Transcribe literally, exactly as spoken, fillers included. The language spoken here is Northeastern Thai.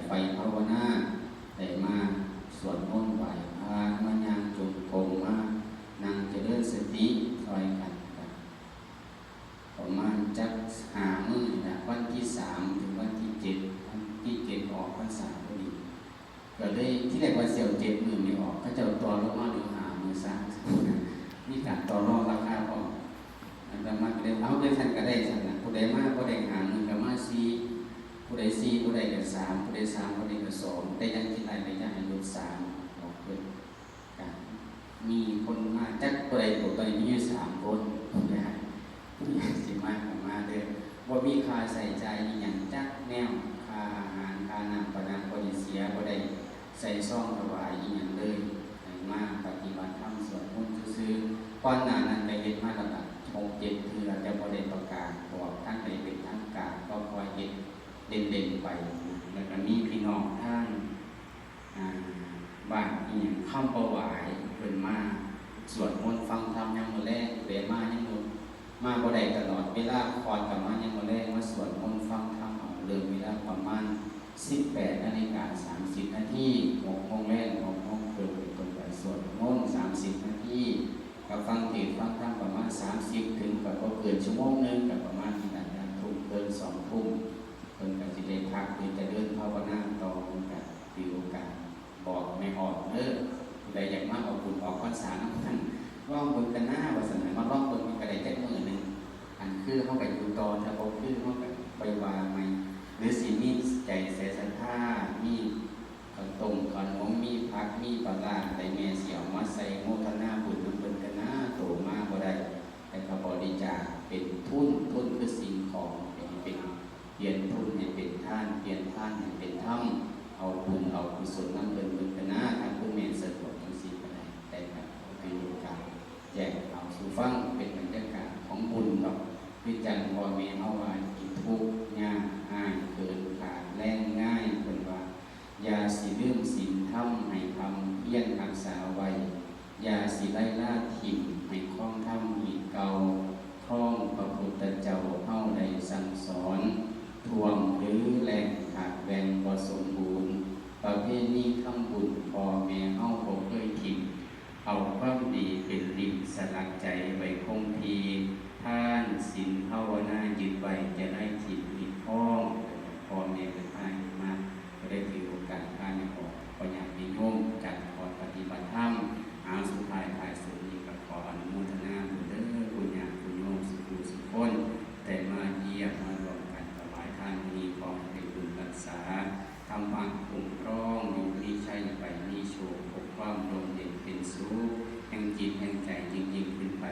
ไฟภาวนา ได้มาสวดมนต์ไหว้พระ มาย่างจงกรม มานั่งเจริญสติซอยกันครับ ประมาณจักห้ามื้อนะ วันที่สามถึงวันที่เจ็ด วันที่เจ็ดออกพรรษาพอดี ก็เลยที่แรกว่าสิเอาเจ็ดมื้อนี่ออก เขาเจ้าต่อลงมาเหลือห้ามื้อซะ มีการต่อรองราคาพร้อม อาตมาก็เลย เอา จั่งซั้นก็ได้ซั้นนะ ผู้ใดมาบ่ได้ห้ามื้อก็มาสี่ ผู้ใดสี่บ่ได้ก็สาม ผู้ใดสามบ่ได้ก็สอง แต่ยังคิดได้ก็อยากให้ลดสามออกเพิ่น ก็มีคนมาจักผู้ใด ตอนนี้มีอยู่สามคน ผู้ใดสิมาก็มาเด้อ บ่มีค่าใช้จ่ายอิหยังจักแนว ค่าอาหาร ค่าน้ำประดัง บ่ได้เสีย บ่ได้ใส่ซองถวายอิหยังเลย ให้มาปฏิบัติธรรมสวดมนต์ซื่อๆ ก่อนหน้านั้นก็เฮ็ดมาแล้วก็หกเจ็ดเทื่อ แต่บ่ได้ประกาศบอกทางใดเป็นทางการ ก็คอยเฮ็ดเล่นๆไปนะ แล้วก็มีพี่น้องทาง อ่า บ้านอีหยัง คำประหวาย เพิ่นมาสวดมนต์ฟังธรรมยามมื้อแลง ผู้ใดมายามมื้อ มาบ่ได้ตลอดเวลา คอดก็มายามมื้อแลง มาสวดมนต์ฟังธรรม เอาเริ่มเวลาประมาณสิบแปดนาฬิกาสามสิบนาที หกโมงแลง หกโมงครึ่ง เป็นต้นไป สวดมนต์สามสิบนาที ก็ฟังเทศน์ฟังธรรมประมาณสามสิบ ถึงก็บ่เกินชั่วโมงหนึ่ง ก็ประมาณนี้ล่ะ ทุ่มครึ่ง สองทุ่ม เพิ่นก็สิได้พัก ได้เจริญภาวนาต่อ เพิ่นก็ถือโอกาสบอกแม่ออกเด้อ ผู้ใดอยากมาออกบุญออกพรรษานำกัน ลองเบิ่งกันนะ ว่าซั่นน่ะ มาลองเบิ่งมันก็ได้จักมื้อหนึ่ง อันคือเฮาก็อยู่ต่อ ถ้าบ่คือเฮาก็ไปว่าใหม่ หรือสิมีใจใส่ศรัทธา มีข้าวต้มขนม มีผัก มีปลาร้า ได้แม่สิเอามาใส่โมทนาบุญนำเพิ่นกันนะ โตมาบ่ได้ แต่ก็บริจาคเป็นทุน ทุนคือสิ่งของ เป็น เป็น เปลี่ยนทุนให้เป็นทาน เปลี่ยนทานให้เป็นธรรม เอาบุญเอากุศลนำเพิ่นเพิ่นก็นะ ทางคุณแม่สะดวกจังซี่ก็ได้ แต่ก็ถือโอกาสแจ้งข่าวสู่ฟัง เป็นบรรยากาศของบุญดอก คือจั่งพ่อแม่เฮาว่า กินทุกข์ยากอ้ายเขินขาดแรงง่าย เพิ่นว่า อย่าสิลืมศีลธรรมให้พร่ำเพียรรักษาไว้ อย่าสิไล่ลาถิ่มให้ครองธรรมอีกเก่า ครองพระพุทธเจ้าเฮาได้สั่งสอน ท่วมหรือแล้งขาดแคลนบ่สมบูรณ์ ประเพณีทำบุญพ่อแม่เฮาบ่เคยถิ่ม เอาความดีเป็นหนี้สลักใจไว้คงที่ ทานศีลภาวนายึดไว้ อย่าได้ถิ่มอีกพ้อง พ่อแม่เป็นพาเฮ็ดมา ก็ได้ถือโอกาสพาแม่ออก ขอญาติโยมจัดขอปฏิบัติธรรม เอาสุดท้ายท้ายสุดนี้ก็ขออนุโมทนาบุญเด้อ คุณญาติคุณโยมสุขุสุขคน แต่มาเยี่ยมมาร่วมกันถวายทานมื้อนี้ ขอให้เป็นบุญรักษา ธรรมะคุ้มครอง อยู่มีชัยไปมีโชค พบความร่มเย็นเป็นสุข แห่งจิตแห่งใจยิ่งๆขึ้นไป